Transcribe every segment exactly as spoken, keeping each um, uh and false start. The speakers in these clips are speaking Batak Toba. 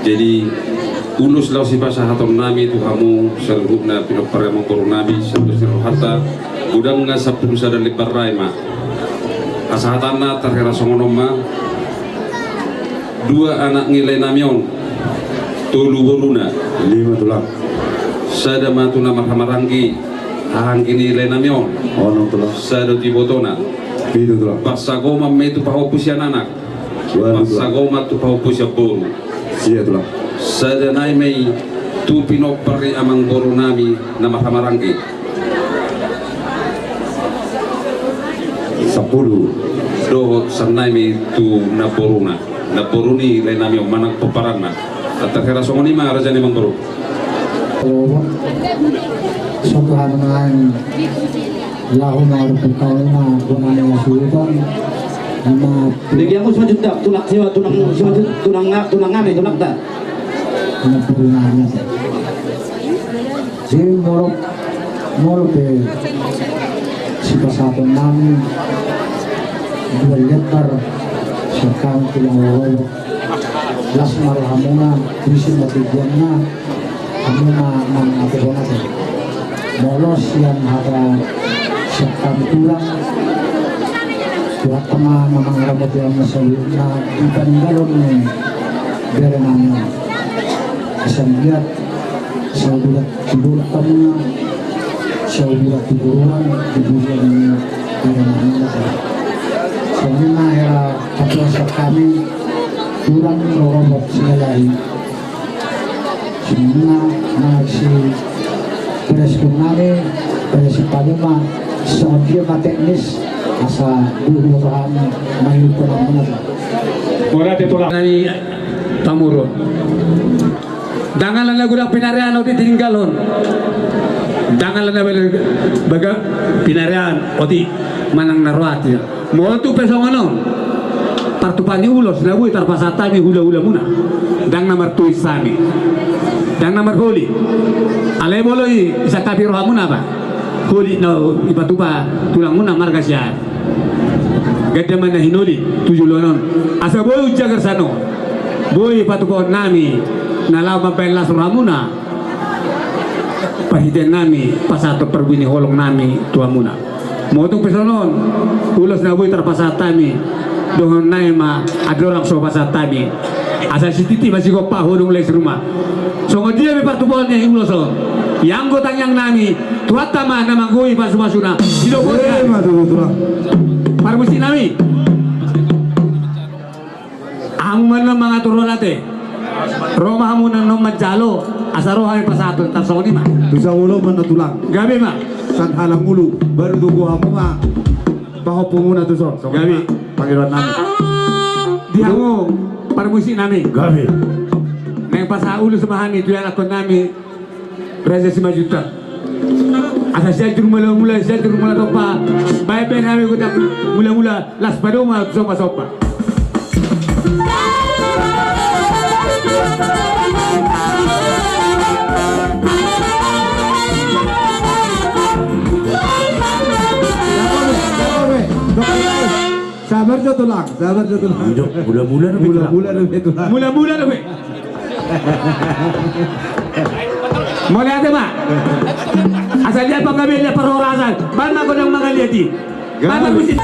Jadi, ulos laos sipasahatonnami tu hamu saluhutna pinompar ni amangborunami, sian dos ni rohanta, godangna sampulu sada lembar ra i ma. Hasahatanna tarhira songon on ma. Dua anak ni laenami on, tolu boruna. Lima, Tulang. Sada ma tu na marhahamaranggi, hahamaranggi ni laenami on. Onom, Tulang. Sada tu ibotona. Pitu, Tulang. Parsagoman ma i tu pahompu sian anak. Walu, Tulang. Parsagoman tu pahompu sian boru. Sia, Tulang. Sada nai ma i tu pinompar ni amangborunami na marhahamaranggi. Sampulu. Dohot sada nai ma i tu namboruna. Namboru ni laenami on manang pomparanna. Tarhira songon i ma, raja ni amangboru. Songon hami nai laho marhite kauna guna ni hasuhuton. Ima. Dengke, hamu simanjuntak, Tulang, siwa, Tulang, simanjuntak, Tulang, Tulang nami, Tulang ta. Ima, Tulang nami. Jadi, molo, molo pe sipasahatonnami dua lembar sian hami, Tulang, rorobot. Las ma rohamuna, disi ma tujuanna, hamu ma mangaturhon ate. Molo sian hata sian hami, Tulang, Tuhanta ma na mangaramoti hamu saluhutna di paninggalon ni berenami on. Asa anggiat sauduran tu dolok hamuna, sauduran tu toruan, di burian ni berenami on. Songon i ma hera patuas sian hami, Tulang, rorobot, Silalahi. Songon i ma, na si preskon nami, preskon hamu ma, songon dia ma teknis, asa boi huboto hami mangihuthon hamuna. Mauliate, Tulang. Nami pamurun. Dang ala na godang pinarian otik tininggalhon. Dang ala na baga pinarian otik manang na roa. Molo tung pe songon on, partupa ni ulos na boi tarpasahat hami hulahulamuna, dang na martuis hami, dang na marholi. Alai molo i, isangkapi rohamuna ma holi na ipatupa tulangmuna marga Siahaan. Ganda ma na hinoli tu joloan on. Asa boi unjagar sanon, boi patupaon nami na laho mambahen las rohamuna, parhitean nami pasahathon parbue ni holong nami tu hamuna. Molo tung pe songon on, ulos na boi tarpasahat hami, dohonon nami ma, andorang so pasahat hami, asa sititi ma sigompa, hodong lais ruma. Songon dia pe partupaon ni ulos on, ianggo tangiang nami, Tuhanta ma na manggohi pasupasu na. Ima tutu, Tulang. Parmusik nami. Hamu ma annon mangaturhon ate. Ro ma hamu annon manjalo, asa ro hami pasahathon, tarsongon i ma. Tu saoloman na, Tulang. Gabe ma. Sian Halangulu, baru tugu hamu ma pahompumuna tuson. Songon i ma pangidoan nami. Gabe. Di hamu parmusik nami. Gabe. Naeng pasahat ulos ma hami tu ianakhon nami. Raja Simanjuntak. Asa Sianjur Mulamula, Sianjur Mulatompa. Baen, baen hami godang mulamula, las padomu tu sombasomba. Sabar jo, Tulang, sabar jo, Tulang. Mulamula dope, Tulang. Mulamula dope, Tulang. Mulamula dope. Mauliate ma. Asa dia panggabean dia parhorasan. Baen ma godang mangaliat i. Baen ma musik.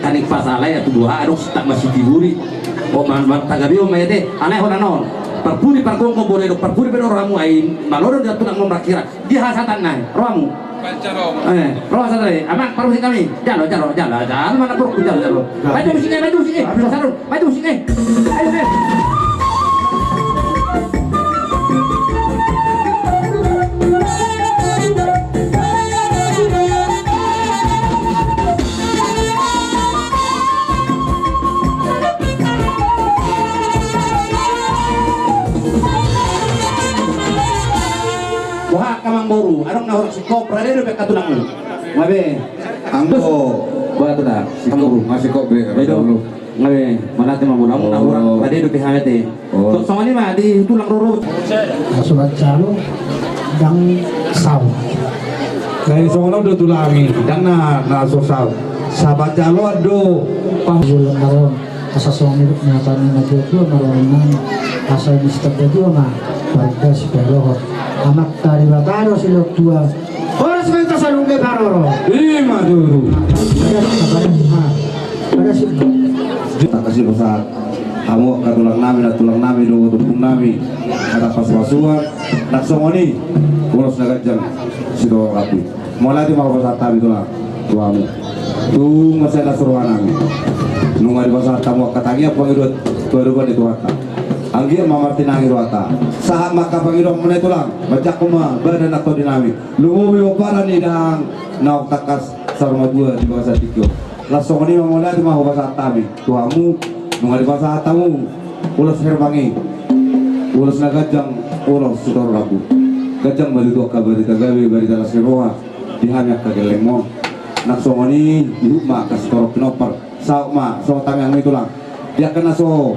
Kan i pasalai atu boha adong sitak masitiburi. O man man tagabi o mete alai hona non. Parpudi pargonggo bore do parpudi bedo ramu ai. Malodon dia tulang non rakira. Di hasatan nai rohamu. Eh, roha satan nai aman parmusik kami. Jalo jalo jalo jalo mana buruk jalo jalo. Baca musik eh baca musik eh. Saron baca musik eh. Ayo eh. Boha angka amangboru adong na horas singkop rade dope angka tulangmu. Ngabe anggo boha tuda singkop amangboru. Masingkop be rade dulu. Ngabe manate ma muna muna horas rade dope hami ate. Songon i ma di tulang roro. Sabat jalo ndang saut. Jadi songon on do tulang i ndang na na so saut. Sabat jalo ando. Pahulon maron asa songon i. Mata ni na tua tua maron nang asa ni sitanda tua ma. Parda si pelohor anak tari bataro si lot tua. Horas ma hita saluhutna paroro. Ima tutu. Ada si apa ada si ma. Ada si ma. Tangkas i pasahat hamu angka tulang nami na tulang nami dohot ompung nami. Hata pasu-pasuan nang songon i. Ulos na ganjang sitorop rambu. Mauliate ma hupasahat hami tulang tu hamu. Tung mansai las roha nami. Nunga dipasahat hamu angka tangiang pangidoan tu adopan ni Tuhanta. Anggiat ma martinangi rohanta. Sahat ma angka pangidoan muna i tulang. Manjangkon ma badan na todi nami. Lumobi pomparan ni dahahang naung tangkas saur matua di bagasan tingki on. Laos songon i ma mauliate ma hupasahat hami tu hamu. Nunga dipasahat hamu ulos herbang i. Ulos na ganjang ulos sitorop rambu. Ganjang ma tutu angka barita gabe barita las ni roha di hami angka gellengmon. Nang songon i dihut ma angka sitorop pinompar. Saut ma songon tangiangmi tulang. Di angka na so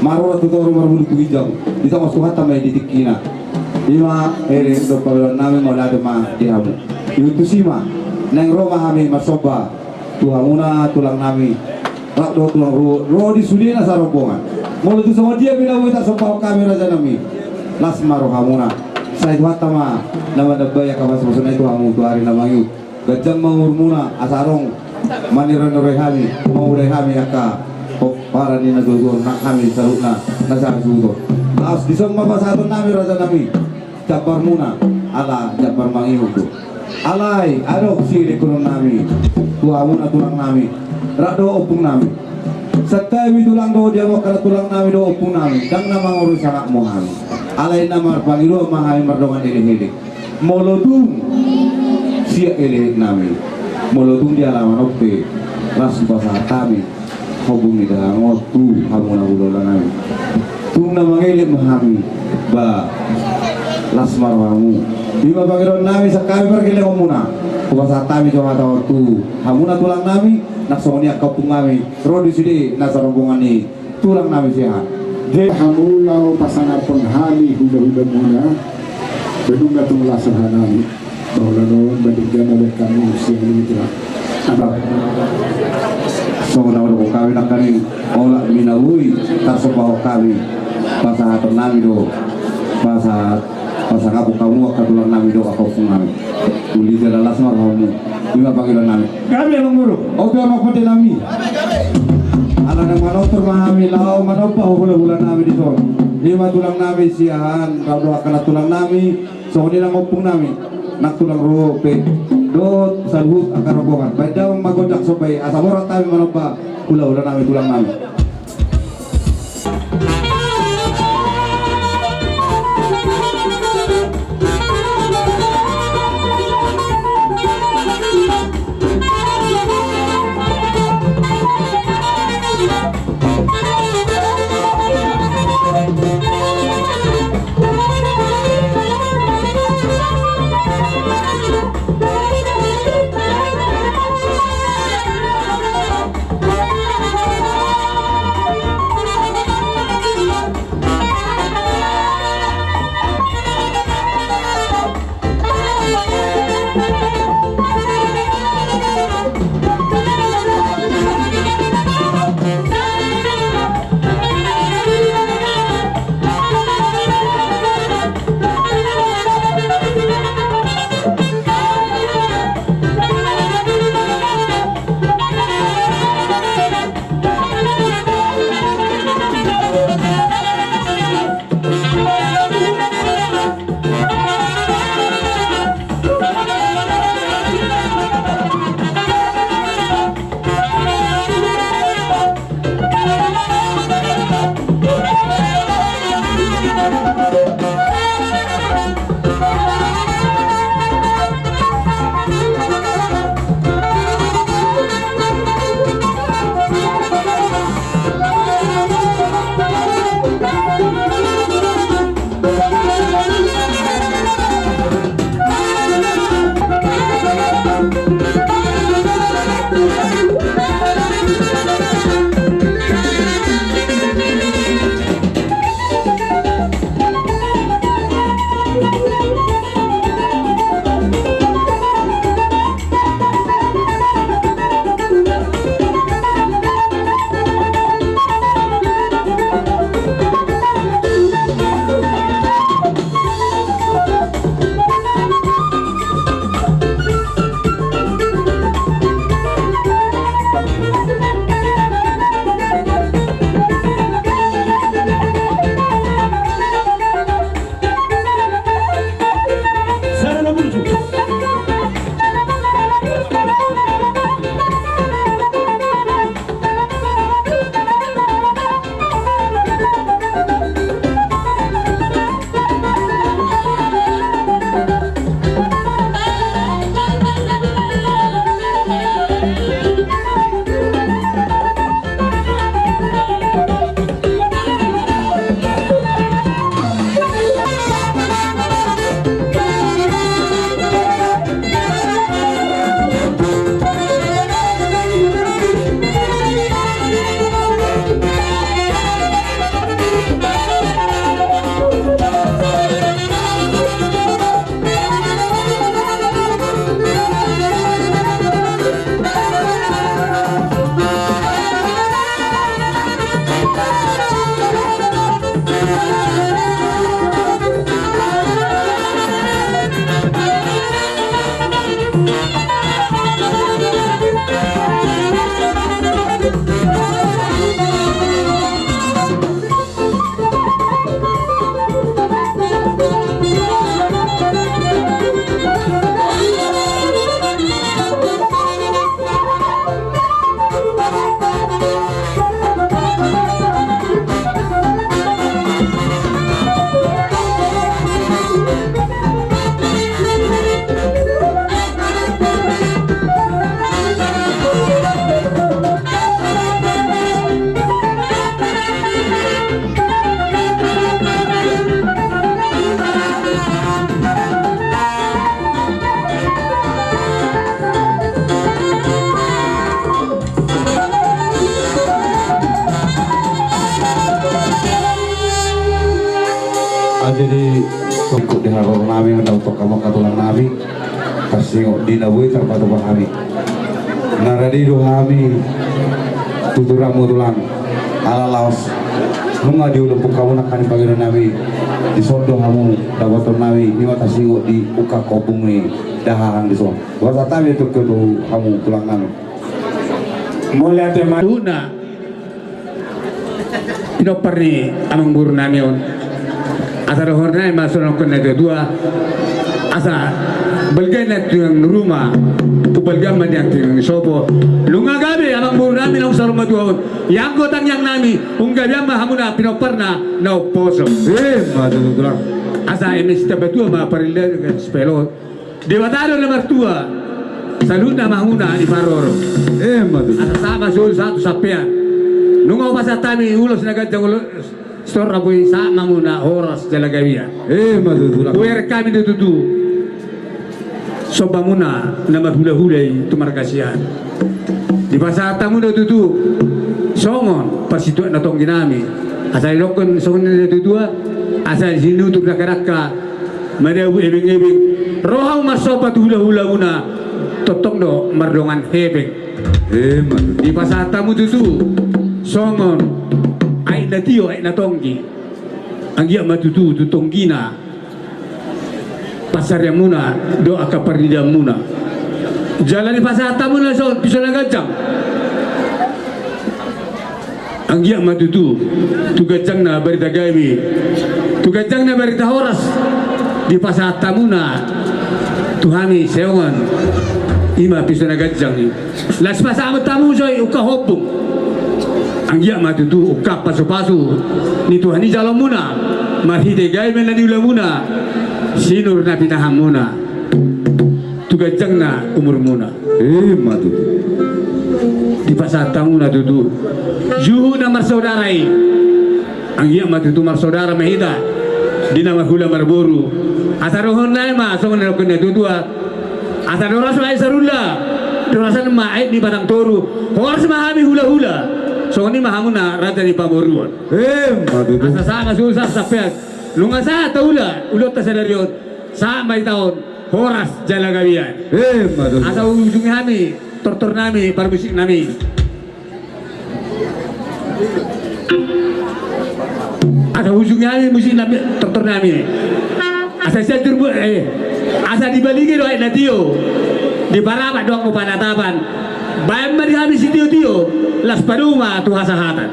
marurat tu toru marbulung tu ginjang. Ditongos Tuhanta ma i di tingkina. Ima ere dohot pangidoan nami mauliate ma di hamu. Ihut tusi ma naeng ro ma hami marsomba tu hamuna tulang nami. Rap dohot tulang ruo ro di sude na sarombongan. Molo tung songon dia pe na boi tarsombahon hami raja nami. Las ma rohamuna. Sai Tuhanta ma na mandambai angka pasupasu na i tu hamu tu ari na mangihut. Ganjang ma umurmuna asa adong manirai-nirai hami. Mauliate hami angka pomparan ni na tuatua nang hami saluhutna na sahasuhuton. Laos dison ma pasahaton nami raja nami. Jambarmuna ala jambar mangihut do. Alai adong sielek ni roha nami tu hamuna tulang nami. Rap dohot ompung nami. Santabi tulang dohot di hamu angka tulang nami dohot ompung nami. Ndang na mangorui sangapmu hami. Alai na marpangidoan ma hami mardongan elek-elek. Molo tung sian elek nami. Molo tung di alaman on pe las hupasahat hami. Hobung ni dahahang on tu hamuna hulahula nami. Tung na mangelek ma hami. Ba las ma rohamu. Ima pangidoan nami sian hami pargellengonmuna. Hupasahat hami jo hata on tu hamuna tulang nami. Nang songon i angka ompung nami ro di sude na sarombongan i. Tulang nami sian hamu laho pasangaphon hami hulahula muna. Benung na tung las roha nami. Bahwa laho banding jana baen hami sian i tulang. Songon na dohonon hami nangkaning olat ni na boi tarsombahon hami. Pasahaton nami do pasahat. Pasangaphon hamu angka tulang nami dohot angka ompung nami. Uli jala las ma rohamu. Ima pangidoan nami. Gabe amang boru. Oke amang pande nami. Ala na manortor ma hami laho manomba hulahula nami dison. Ima tulang nami sian rap dohot angka na tulang nami. Songon i nang ompung nami. Nang tulang ruo pe dohot saluhut angka rombongan. Baen damang ma gondang somba i asa borhat hami manomba hulahula nami tulang nami. Jadi, songkut di haroro nami, na utok hamu angka tulang nami, taringot di na boi tarpatupa hami. Na rade do hami tutu ramu tulang, ala laos nunga diulupuk hamu nangkaning pangido nami, dison do hamu dapoton nami, ima taringot di ungkap ombun ni dahahang dison. Pasahat hami tu hamu tulang nami. Mauliate ma. Pinompar ni amangboru nami on. Asa dohonon nami ma songon na nidok ni natuatua. Asa balga na tiang ni ruma, umbalga ma na tiang ni sopo. Nunga gabe amangboru nami naung saur matua on, ianggo tangiang nami, umgabean ma hamuna pinomparna na umposo. Ima tutu tulang. Asa eme sitamba tua ma parilla sipelot. Debata do na martua, saluhutna ma hamuna diparorot. Ima tutu. Asa sahat ma solu sahat tu sampean. Nunga hupasahat hami ulos na ganjang, ulos sitorop, boi sahat ma hamuna horas jala gabe. Ima tutu tulang. Hubereng hami do tutu sombamuna na marhulahula i tu marga Siahaan. Dipasahat hamu do tutu songon parsituak na tonggi nami. Asa didokkon songon na nidok ni natuatua, asa sinutur dangkadangka, madabu ebengebeng, ro hamu marsomba tu hulahulamuna, tongtong do mardongan hepeng. Ima tutu. Dipasahat hamu tutu songon aek na tio, aek na tonggi. Anggiat ma tutu tu tonggina pansarianmuna dohot angka parnidaanmuna. Jala dipasahat hamuna songon piso na ganjang. Anggiat ma tutu tu ganjangna barita gabe, tu ganjangna barita horas dipasahat hamuna tu hami songon i, ima piso na ganjang i. Laos pasahat hamu jo i ungkap ombun. Anggiat ma tutu ungkap pasupasu ni Tuhan i jaloonmuna, marhite gabe na niulamuna, sinur na pinahanmuna, tu ganjangna umurmuna. Ima tutu. Dipasahat hamuna tutu juhut na marsaudara i. Anggiat ma tutu marsaudara ma hita di na marhula marboru. Asa dohonon nami ma songon na nidok ni natuatua. Asa doras ma aek Sarula, doras ma aek ni Batang Toru, horas ma hami hulahula. Songon i ma hamuna raja ni pamoruon. Ima tutu. Asa sahat ma solu sahat tu sampean. Nunga sahat taula ulaonta sadari on, sahat ma hita on horas jala gabe. Ima tutu. Asa ujungi hami tortor nami, parmusik nami. Asa ujungi hami musik nami, tortor nami. Asa sian jurbu, eh, asa dibalingi do aek na tio, diparapat do anggo panatapan. Baen ma di hami sitiotio, laos padomu ma tu hasahatan.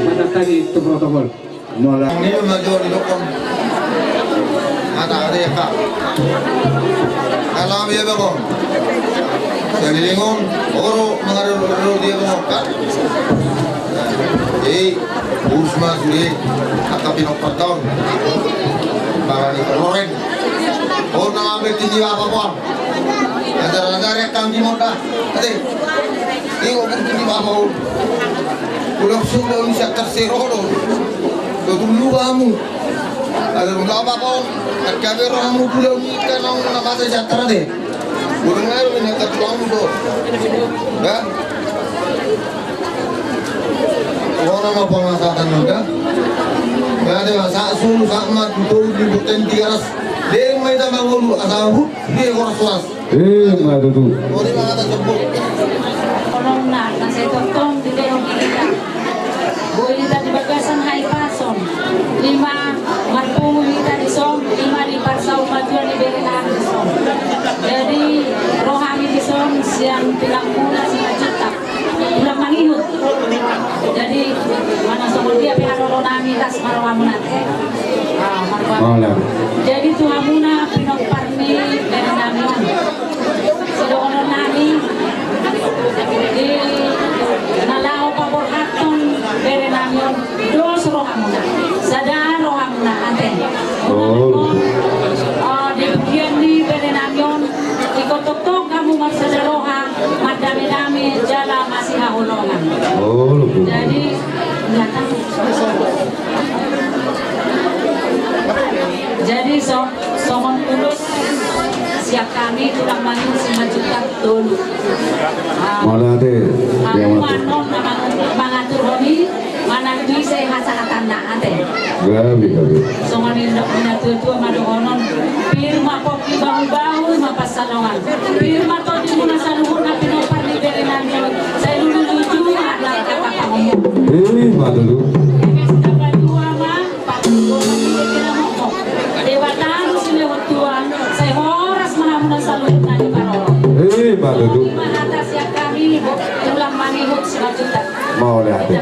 Mantap tadi tu protokol. Mula. Ini mah jauh di dokon. Anak ada ya, Kak. Kalau dia bengong. Selilingon, oro, mengaruh dia bengong, Kak. Eh, urus mas, eh, angka pinompar taon. Barani loren. Oh, na ambil tinggi apa, Bang? Ajar-ajar ya, Kang Timon, dah. Ate. Iwa burkini bapa on. Ulang sudah ni siatar sero do. Do dulu kamu. Ada rumah bapa on. Kabe rohamu pulau ni kanang na masa siatar de. Ulang ayo ni angkat kamu do. Ya. Orang apa masakan udah? Ya ada masak sulu sama tutu di buten tiga ras. Dia main sama ngolu asal hut dia koras koras. Eh, ma tutu. Holongna, na sai tongtong dilehon hita. Boi hita di bagasan hahipason. Ima marpungu hita dison, ima di parsaurmatuaon ni bere nami dison. Jadi, ro hami dison sian tulangmuna Simanjuntak. Tulang mangihut. Jadi, manang songon dia pe haroro nami, las ma rohamuna. Ah, marhite. Jadi, tu hamuna pinompar ni bere nami on. Sidohonon nami, di na laho paborhathon bere nami on, dos rohamuna, sada rohamuna, ate. Oh. Di bagian ni bere nami on, ingkon tongtong hamu marsada roha, mardame-dame, jala masihaholongan. Oh. Jadi, nyata. Jadi, so, Songon ulos sian hami tulang Manihut Simanjuntak tolu. Ah, mauliate. Ah, dia mantu. Manon na mangaturhon i, manang bisa hasahatanna ate. Gabe, gabe. Songon i do natuatua ma dohonon. Pir ma pongki, bahubahu ma pansalongan. Pir ma tondimuna saluhutna pinompar ni berenami. Sai lululuju ma na kata pangomong. Eh, ma tutu. Dua ma. Debata do silehon tua, sai horas ma hamuna saluhutna di parorot. Eh, ma tutu. Ima hata sian hami tulang Manihut Simanjuntak. Mauliate.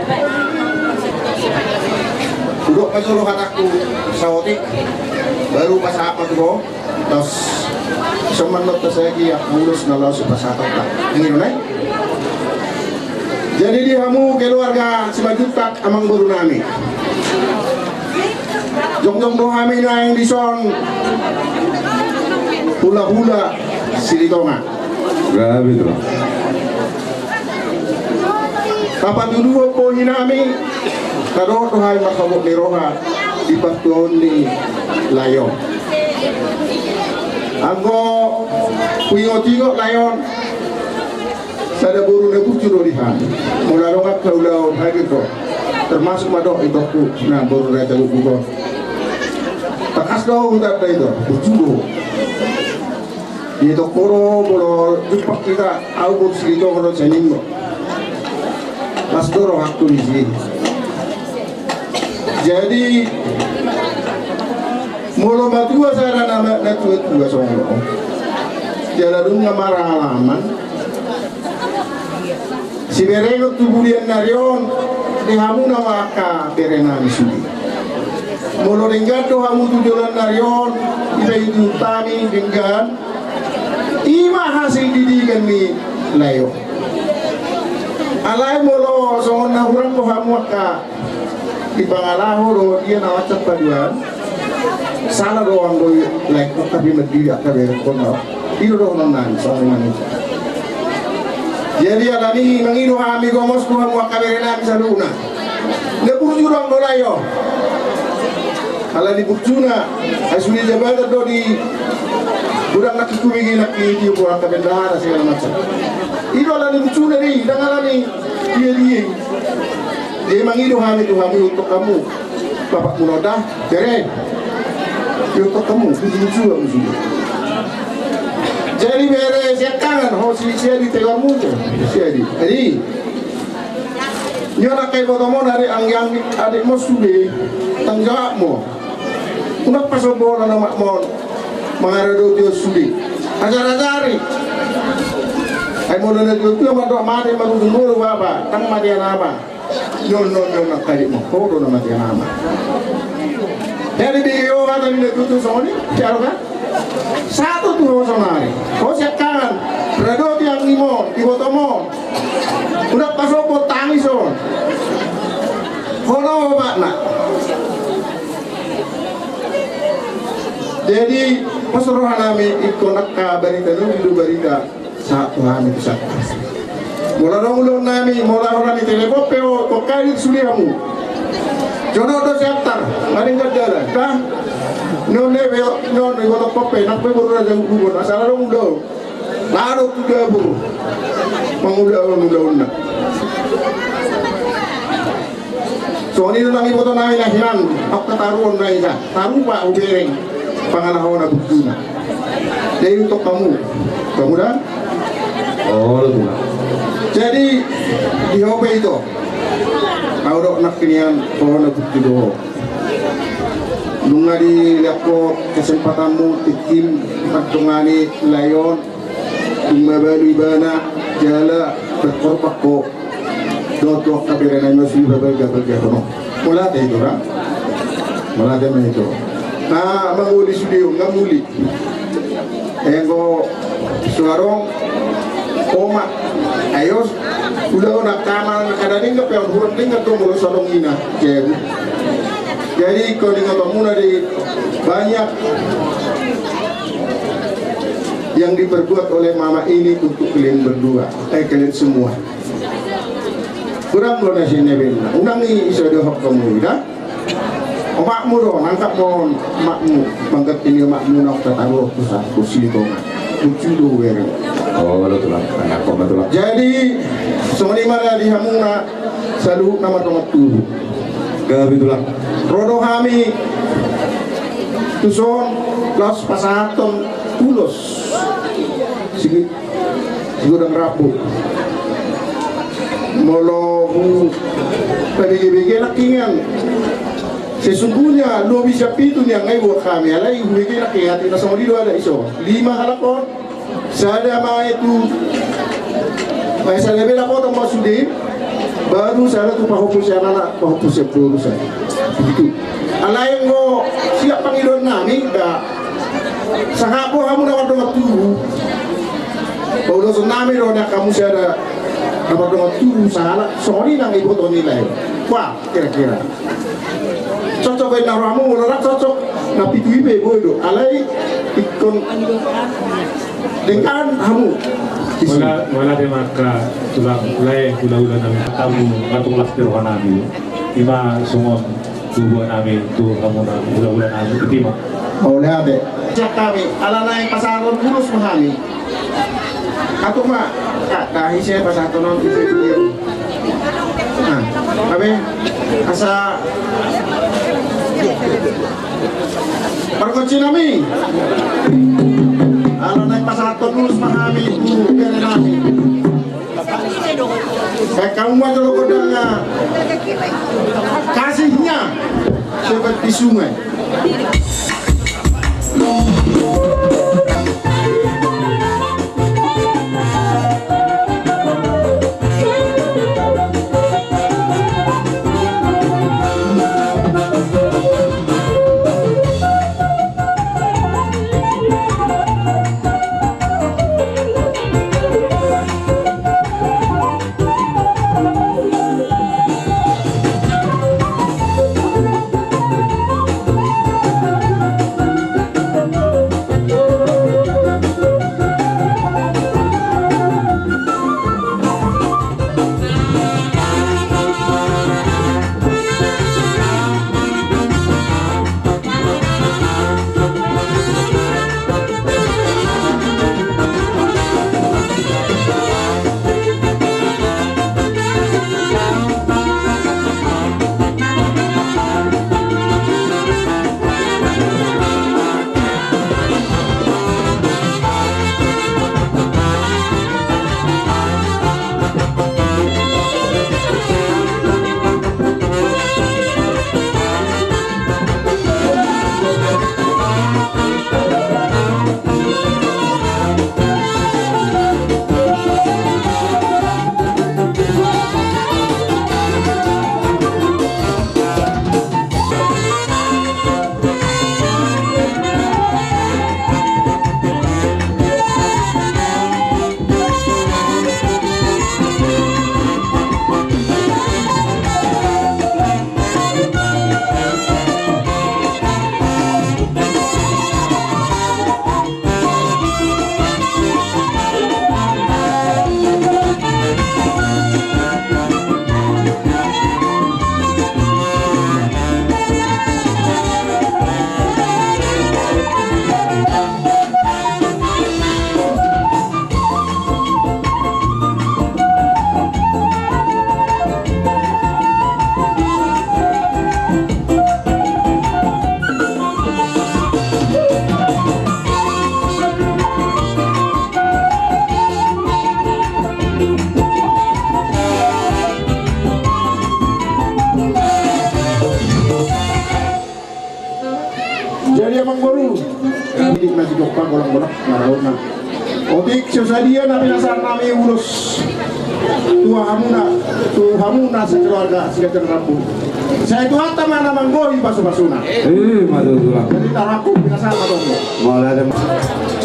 Hudok ma jolo hatangku saotik, baru pasahat ma tu ho. Tos, soman do tasagi angka ulos na laos hupasahat. Anggi do nai. Jadi di hamu keluarga Simanjuntak, amangboru nami, jongjong do hami nuaeng dison hulahula Silitonga. Gabe do. Tapatuduhon bohi nami, tadohot do hami marhabot ni roha di partuaon ni lae on. Anggo huingotingot lae on, sada boru na burju do di hami. Molo adong angka ulaon hadir do, termasuk ma dohot itongku na boru Raja Guguk on. Tangkas do hutanda ito, burju do. Di tongko do molo jumpang hita, au boru Silitonga do, sian i do. Las do rohangku disi. Jadi molo matua sada na, natuatua songon on, jala dung na maralaman, siberengon tu budian ni ari on, di hamuna ma angka berenami sude. Molo denggan do hamu tu joloan ni ari on, dipaihut hami denggan, ima hasil didikan ni lae on. Alai molo songon na hurang do hamu angka di pangalaho do dia na mansai paduan, sala do anggo laengkon, tapi mandidi angka berengkon. I do dohonon nami songon i. Jadi alani mangido hami gomos tu hamu angka berenami saluhutna. Na burju do anggo lae on. Alani burjuna, ai sude jabatan do di godang nangkin, hubege nangkin, tiop angka bendahara segala macam. I do alani burjuna do i, ndang alani dia dia i. Jadi mangido hami tu hamu, untuk hamu, bapakmuna on da, bere. Untuk hamu, burju-burju hamu sude. Jadi bere siangkangan, ho si, si Adi, tegamu tu si Adi. Adi. Nion angka ibotom on, adek, anggi-anggi, adekmu sude, tanggung jawabmu. Unang pasombu omakmu on mangaradoti on sude. Ajar-ajari. Ai molo na tua-tua mandok mate marujung boru bapa, ndang mate anakna. Nion, nion, nion angka adekmu, ho do na mate anakna. Jadi di ho hata ni na tua-tua songon i, siaro kan? Sahat tu ho saonari. Ho siangkangan, radoti anggimu on, ibotom on. Unang pasombu tangis on. Ho do omakna. Jadi, pos roha nami ingkon angka barita, na uli do barita. Sahat tu hami tu Sattar. Molo adong ulaon nami, molo adong nami telepon pe ho, tong hadir sude hamu. Jonok do Sattar, nga denggan dalan. Dah. Nion pe, nion pe, ibotom pe, nang pe boru Raja Guguk on, asal adong ulaon, laho do tu dapur mangulahon ulaonna. Songon i do nang iboto nami na hinan, angka taruon na hita, tarupa hubereng pangalahona burjuna. Jadi untuk hamu, hamu da? Olo, hamu da. Jadi di ho pe ito, au do nangkin, ho na burju do ho. Nunga dilehon ho kesempatanmu, tingkim mandongani lae on. Dung mabalu ibana jala berkorban ho dohot tu angka berenami on, sude pabalga-balgahon ho. Mauliate ito, ra? Mauliate ma ito. Na mangoli sude on, nga muli. Anggo so adong omak, ayo, ulaon angka ama, angka na denggan pe on, hurang denggan do molo so adong ina. Jadi ingkon ingotonmuna di banyak yang diperbuat oleh mama ini untuk kalian berdua, eh, kalian semua. Kurang do na sinebelna. Unang i so dohot hamu i da. Omakmu do, nangkap ma on, omakmu, mangganti ni omakmu na tataru tu sa, tu Silitonga. Lucu do hubereng. Oh, lo tulang, nangkap ma tulang. Jadi, songon i ma di hamuna, saluhutna mardongan tubu. Gabe tulang. Ro do hami, tuson, laos pasahathon ulos. Sigi. Sigodang rambu. Molo hubege-bege nangkiningan. Sesungguhnya lobi sian pitu nian nga dibuat hami, alai hubege nangkiningan, atik na songon i do adat i so. Lima halak on, sada ma i tu, eh, sada be dapotan ma sude, baru sada tu pahompu sian anak, pahompu sian boru sada. Begitu. Alai anggo siap pangidoan nami, da Sangap do hamu na mardongan tubu. Pauloson nami do na hamu sada na mardongan tubu sahalak, songon i nang iboto ni lae. Wah, kira-kira. Cocok baen na ro hamu, molo rap cocok. Na pitu i pe boi do. Alai ingkon dengkan hamu. Mauliate ma angka tulang lae, hula-hula nami. Tamu, nga tung las di roha nami. Ima songon tubu nami tu hamuna, hula-hula nami, iti ma. Mauliate. Siap hami, ala naeng pasahaton ulos ma hami. Atung ma, ka, tahi sian pasahaton on, isi dia. Nah, kami, asa, pargonsi nami. Ala naeng pasahaton ulos ma hami, tu bere nami. Baen hamu ma jolo godang, ah, kasihnya seperti sungai. Jadi amangboru, jadi masih jokpa golang-golang na raut na. Otik so sadia na pinasahat nami ulos tu hamuna, tu hamuna sekeluarga Siganjang Rambu. Sai Tuhanta ma na manggohi pasu-pasuna. Eh, madu tulang. Jadi tarangku pinasahat ma tonggo. Mauliate ma.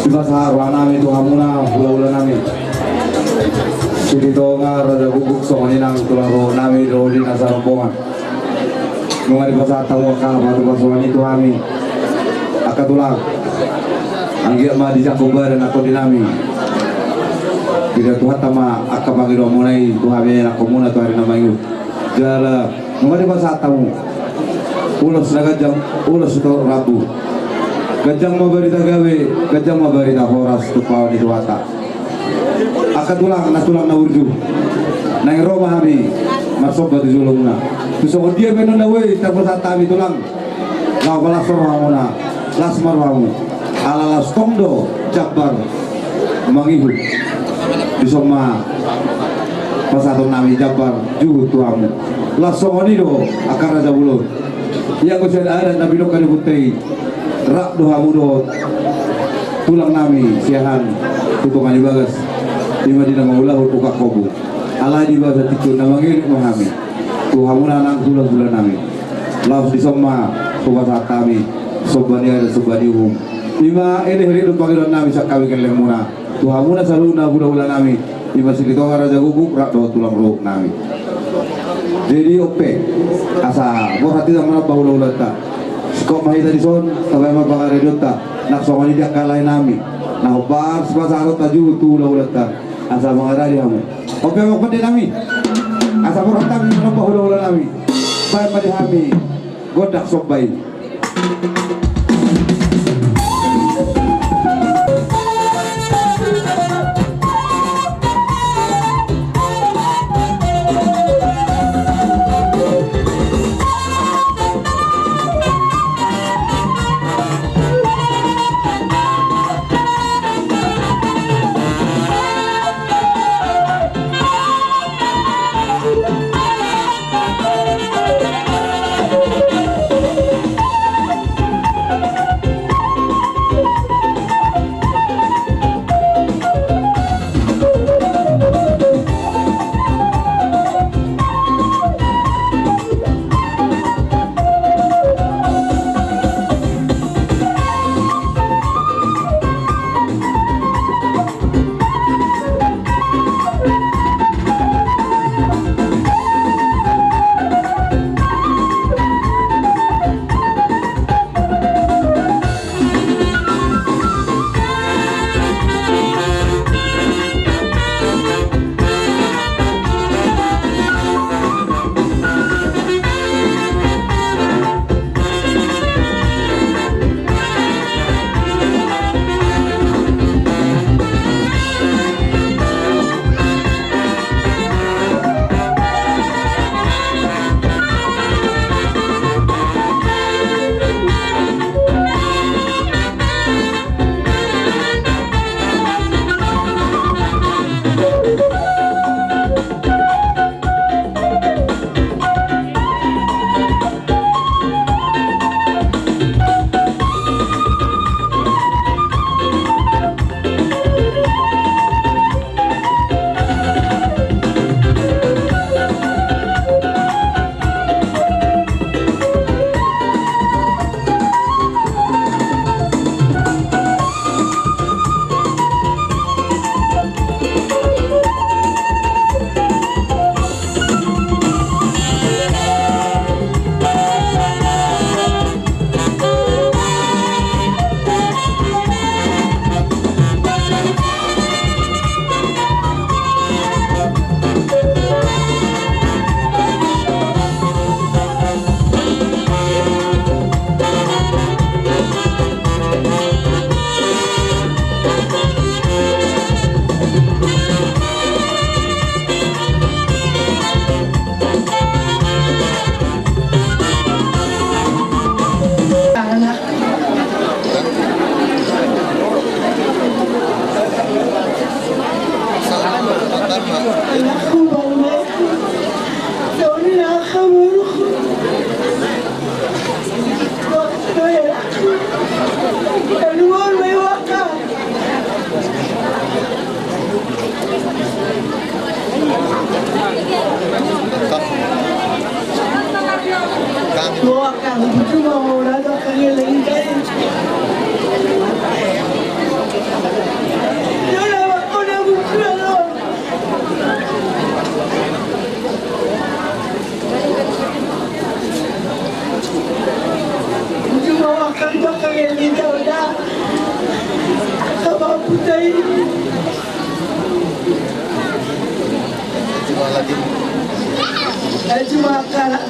Dipasahat roha nami tu hamuna, hula-hula nami. Silitonga, Raja Guguk, songon i nang tulang roha nami, dohot di na sarombongan. Nunga dipasahat hamu angka pasupasu i tu hami, angka tulang. Anggiat ma dijangkon badan angka di nami. Diida Tuhanta ma angka pangidoanmuna i tu hami, angka muna tu ari na mangihut. Jala nunga dipasahat hamu. Ulos na ganjang, ulos na torop rambu. Ganjang ma barita gabe, ganjang ma barita horas tu paon ni Tuhanta. Angka tulang, na tulang na burju, naeng ro ma hami marsomba tu jolomuna. Tu songon dia pe annon na boi tarpasahat hami tulang, laho palas ma rohamuna, las ma rohamu. Ala las tong do jambar mangihut. Dison ma pasahaton nami jambar juhut tu hamu. Las songon i do angka raja bolon. Ia anggo sian adat na pinungka ni bontean i, rap do hamu dohot tulang nami Siahaan tu tonga ni bagas, i ma di na mangulahon ukak hobung. Alai di bagasan tingki on na mangelek ma hami tu hamuna nang hulahula nami. Laos dison ma hupasahat hami somba ni adat somba ni uhum. I ma elekelek do pangidoan nami sian hami gellengmuna tu hamuna saluhutna hulahula nami, i ma Silitonga raja guguk rap dohot tulang rohuk nami. Jadi on pe, asa borhat hita manomba hulahulanta. Singkop ma hita dison, tabaen ma pangaradionta. Nang songon i di angka lae nami na hombar sipasahatonta juhut tu hulahulanta, asa mangaradi hamu. On pe amang pande nami, asa borhat hami manomba hulahula nami. Baen ma di hami gondang somba i.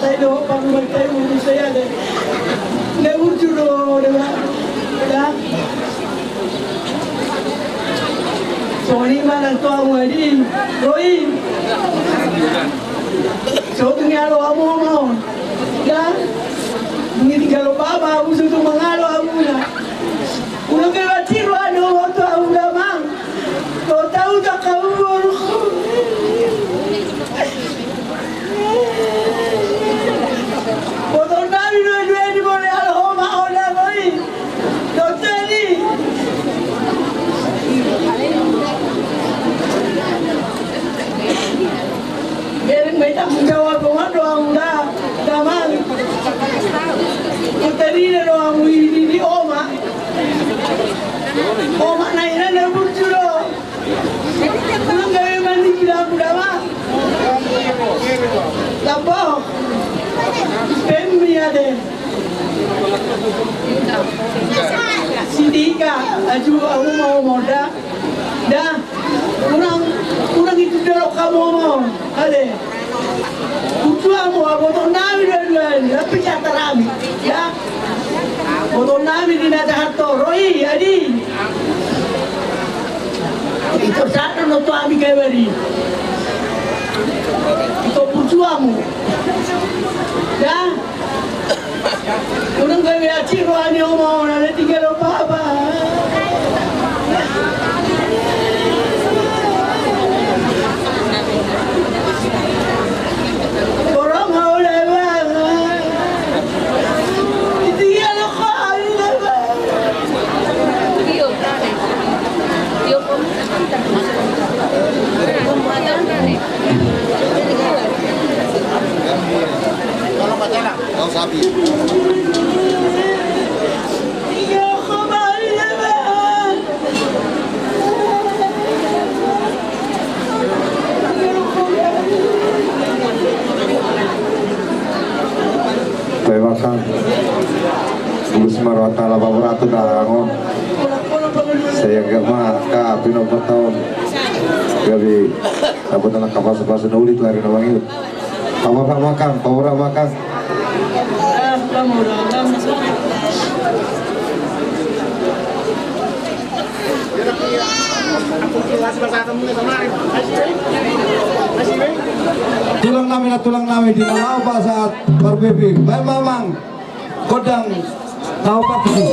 Sai do, pagu mantai, ulu saya de. Nda burju do, de ba. Ya. Songon i ma nang tu hamu adi, ro i. So tung dialo hamu ma on. Ya. Dung i tinggal do bapa, hamu so tung mangalo hamuna. Unang gabe mansai roha ni oma tu hamu damang. Dohot ahu tu angka umur. Botoonnami dua-dua i, molo dialo ho ma on, ro i. Dohot i. Bereng ma i tanggung jawab, oma do hamu da, damang. Hutarida do hamu i di, di oma. Oma na i na, na burju do. Unang gabe maniki da hamu damang. Lambok. Pemmi ate. Sitika, aju, hamu ma oma da. Da. Unang, unang itu dorong hamu oma on. Ale. Burju hamu, botoonnami dua-dua i, tapi catat hami. Ya. Botoonnami di na Jakarta, ro i, adi. Ito sadar no tu hami gabe adi. Ito burju hamu. Ya. Unang gabe mansai roha ni oma on, alai tinggal do bapa. Borong hamu da bapa. Tinggal do ho, tinggal do bapa. Terima kasih. Bagus, marwata laba beratu dah, Angon. Saya gak mah, kak, pinopo tahun. Gabe, apa tanah kapas-pas na uli tu ari na mangihut. Paborhat ma, Kang, paborhat ma, Kang. Tulang nami, na tulang nami di na laho pasahat parbebe. Baen ma, Amang. Gondang. Tahu pasti.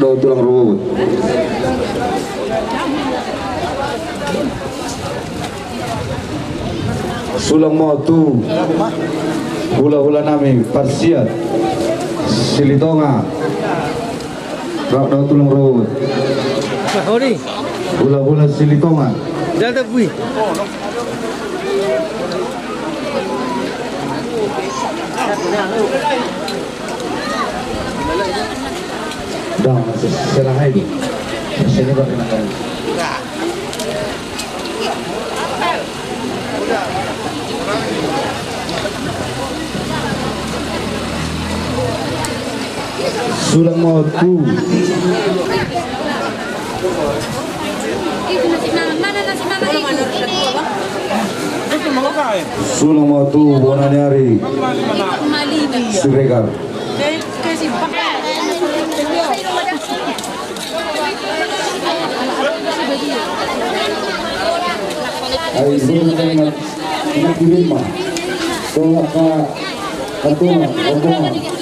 Dohot tulang ruhut. Sulang ma on tu hulahula nami parsiat Silitonga. Rap dohot tulang ruhut. Hulahula Silitonga. Jal ta bui. Dang, se-, serahai di. Sini pakai makan. Sulang ma on tu. Sulang ma on tu bona ni ari Siregar. Ai, sulang ma on tu. Sulang ma on tu. Sulang ma on tu.